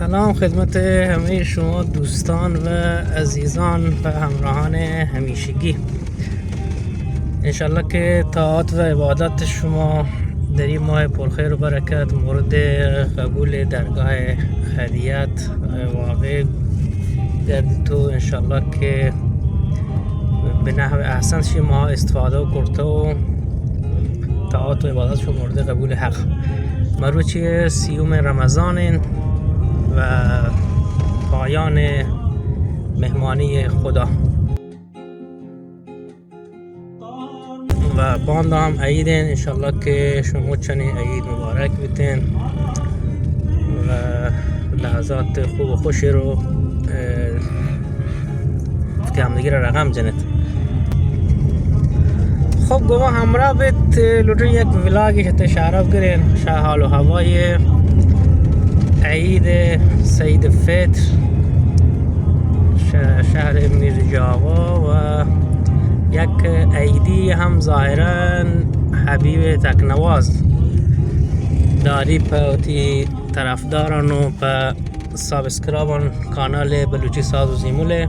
سلام خدمت همهٔ شما دوستان و عزیزان و همراهان همیشگی. انشالله که طاعت و عبادت شما در این ماه پرخیر و برکت مورد قبول درگاه خیریت واقع گردیت و انشالله که به نحو احسن شما استفاده و کرته و طاعت و عبادت شما مورد قبول حق. مروچی سیوم رمضان و پایان مهمانی خدا. و باندا هم عید اِنت، انشالله که شما چنین عید مبارک بیتین و لحظات خوب و خوشی رو، اه، که همدیگه را رقم جنت. خب، گما همراه بیت، لوٹن یک ولاگی شتے شارف گرین، شاہ حال و هوای عید سعید فطر، ش-، شهر میرجاوا و یک عیدی هم ظاهراً حبیب تکنواز داری په وتی طرفداران و په سابسکرایبان کانال بلوچی ساز و زیمل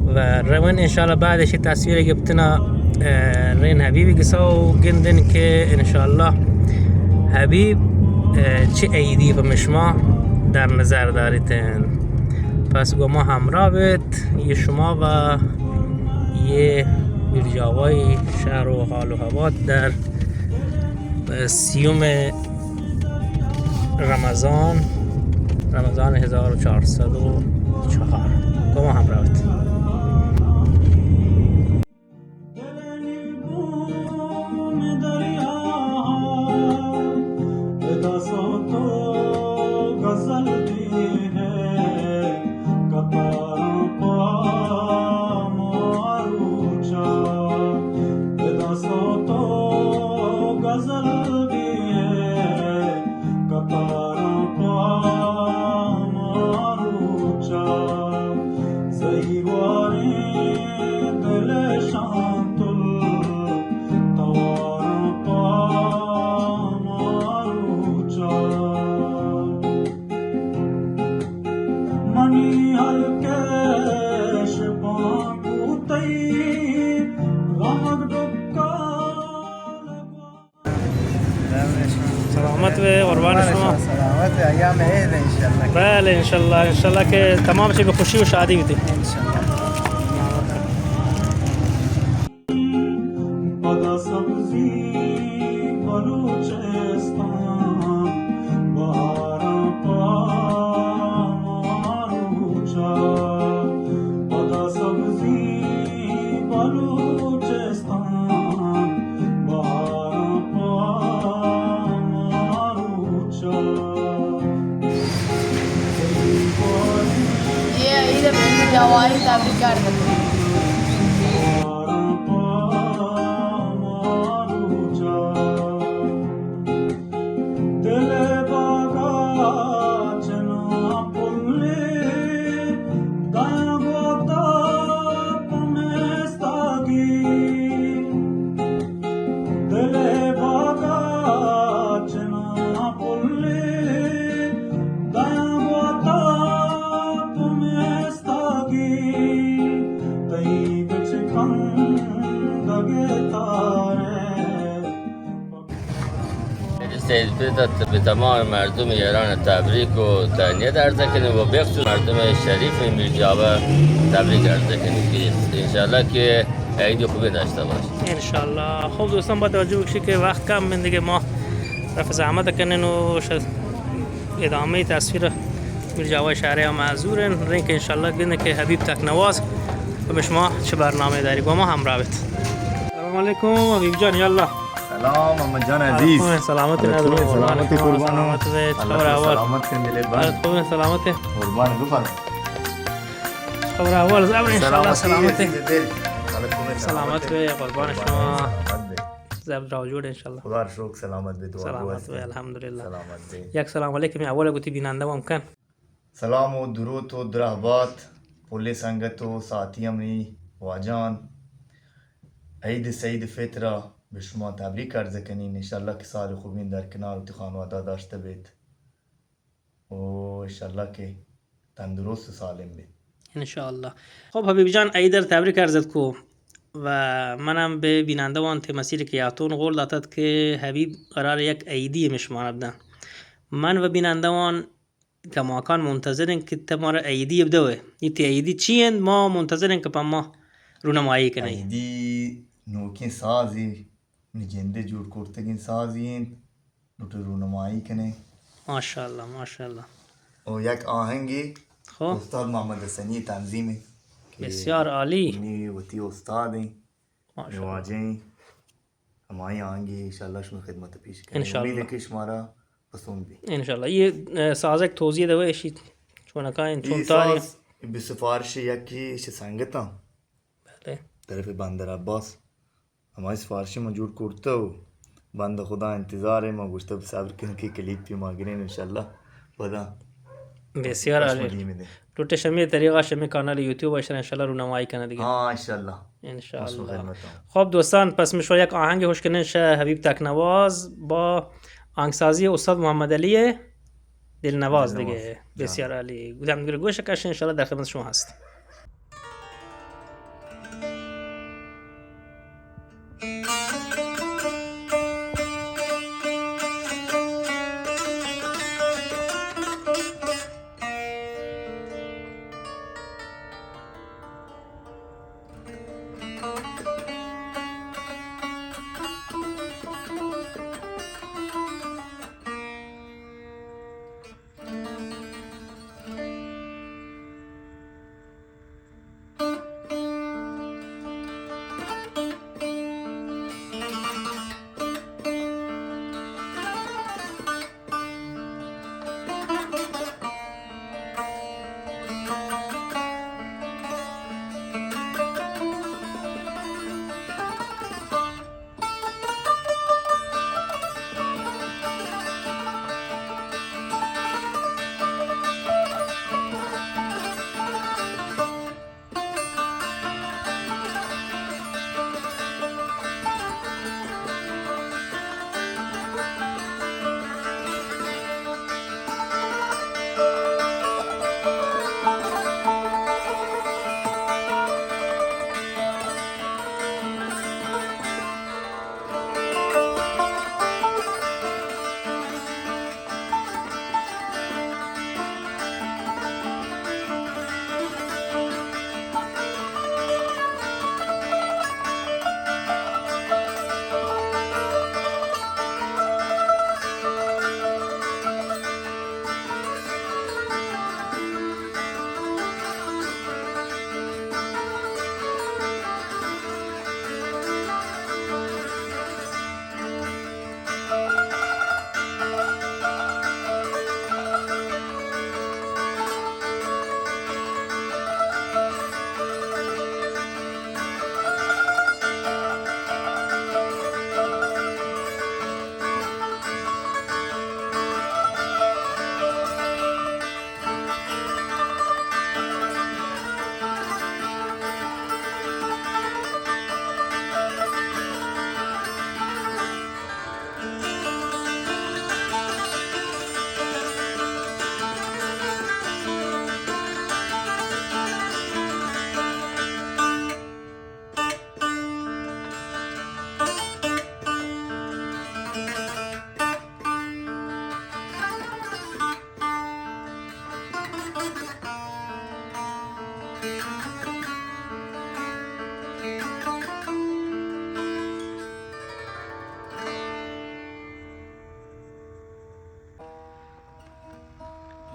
و روین انشالله بعد اشی تصویر گپتنا، اه، رین حبیبی گسا و گندن که انشالله حبیب، اه، چه عیدی په مشما در نظر داریتن. پس گما همراه بیت، یه شما و یه میرجاوای شهر و حال و هوات در سیوم رمضان، رمضان هزار و چهارصد و چهار. گما همراه بیت. سلامت بے، قربان شما. سلامت بے، ایام عید انشاءاللہ. بلے انشاءاللہ، انشاءاللہ کہ تمام چیز بہ خوشی و شادی بیتی. انشاءاللہ. پدا سبزی بلوچستان، بہاراں پہ ماں روچا. پدا سبزی بلوچستان، بہاراں پہ ماں روچا. یہ عید میرجاوای تبریک کرده. سید فطر ات بہ تمام مردم ایران تبریک و تہنیت عرض کنیں و بخصوص مردم شریف میرجاوا تبریک عرض کنیں کہ انشاءاللہ کہ عید خوبی داشته باش. انشاءاللہ. خب دوستان، با توجہ بکشی کہ وقت کم من دیگه ما رفع زحمت کنن و ش-، ادامه تصویر میرجاوای شهر هم معذورن. رنگ انشاءاللہ گندن کہ حبیب تکنواز و شما چه برنامه داری، با ما همراه بیت. سلام علیکم حبیب جان، یالا. سلام محمد جان عزیز. خوبه، سلامت. سلامت، قربان. سلامت بے، خبر احوال؟ سلامت کن دل بند. خوبه، سلامت. قربان، گفر. خبر احوال زبر انشاءاللہ سلامت. سلامت بے، قربان شما. سلامت بے. زبر راو جوڑ انشاءاللہ. خدا شکر سلامت بے، دعا سلامت بے، الحمدللہ. سلامت بے. یک سلام علیکم اول گوتی بیننده ممکن. سلام و دروت و درہبات پلیں سنگت و ساتیاں منی واجہان، عید سعید فطر ءَ بہ شما تبریک عرض کنین. انشاءاللہ کہ سال خوبین در کنار وتی خانوادہ داشتہ بیت و انشاءاللہ کہ تندرست و سالم بیت۔ انشاءاللہ۔ خب حبیب جان، عید ءَ تبریک عرض ات کو و من ہم بہ بینندوان تہ مسیر کہ یاتون قول داتت کہ حبیب قرار یک عیدی مشمانہ بدن۔ من و بینندوان کماکان منتظر ایں کہ تہ مارا عیدی بدوئے۔ اے تئی عیدی چی انت؟ ما منتظر ایں کہ پہ ما رونمائی کنئے۔ عیدی نوکیں سازے، منی جندے جوڑ کرتگیں سازے انت، لوٹے رونمائی کنیں۔ ماشاءاللہ، ماشاءاللہ۔ او یک آہنگے، خو۔ استاد محمد حسنی تنظیم انت کہ بسیار عالی۔ منی وتی استاد انت، ماشاءاللہ۔ واجہ انت۔ ہمائی آہنگے انشاءاللہ شمئے خدمت پیش کنیں۔ انشاءاللہ۔ امید کہ شمارا پسند بی۔ انشاءاللہ۔ اے، اے، ساز ءِ توضیح دوئے، اشی چونکا انت، اے چون تاری ساز بہ سفارش یکی چہ سنگتاں۔ بلے۔ طرف بندر عباس۔ ہمائی سفارشی ما جوڑ کرتہ و بندہ خدا انتظار ایں، ما گوشتہ صبر کن کہ کلیپی ما گریں انشاءاللہ۔ پدا بسیار عالی۔ لوٹے شمئے طریقہ، شمئے کانال یوٹیوب ءَ اشرا انشاءاللہ رونمائی کنہ دگہ۔ ہاں، انشاءاللہ۔ انشاءاللہ۔ خب دوستان، پس مشوا یک آہنگے ہوش کنیں شہ حبیب تکنواز با آہنگسازی استاد محمد علی دلنواز دگہ۔ بسیار عالی۔ گوش ہمدگر گوش کشیں، انشاءاللہ در خدمت شما ہست۔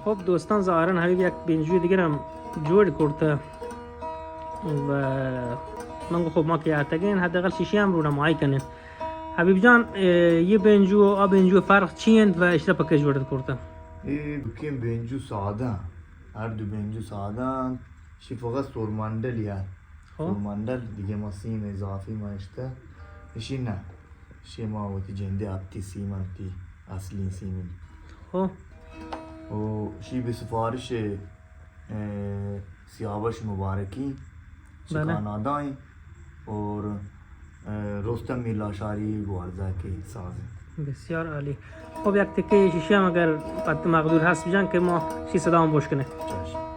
خب دوستان، ظاہراً حبیب یک بینجوی دیگر ہم جوڑ کرتہ و من گو خب ما کہ آتگین، حداقل شیشی ہم رونمائی کنین۔ حبیب جان، اے، یہ بینجو و آ بینجو فرق چی انت و اشرا پہ کئے جوڑ کرتہ؟ اے دوکیں بینجو سادہ، ہر دو بینجو سادہ انت، شی فقط سورمنڈل یا خب۔ سورمنڈل دیگہ ما سیم اضافی ما اشتہ، اشی نہ۔ شی ما وتی جندے ہپتی سیم انتی، اصلی سیم انت۔ خب۔ و شی بہ سفارش، اے، سیاوش مبارکی چہ بلے۔ کانادا انت اور، اے، رستم میرلاشاری گوارزا کے ساز انت۔ بسیار عالی. خب، یک تکے شیشی ہم اگر پت مقدور ہست بجن کہ ما شی صدا ہم بوش کنیں.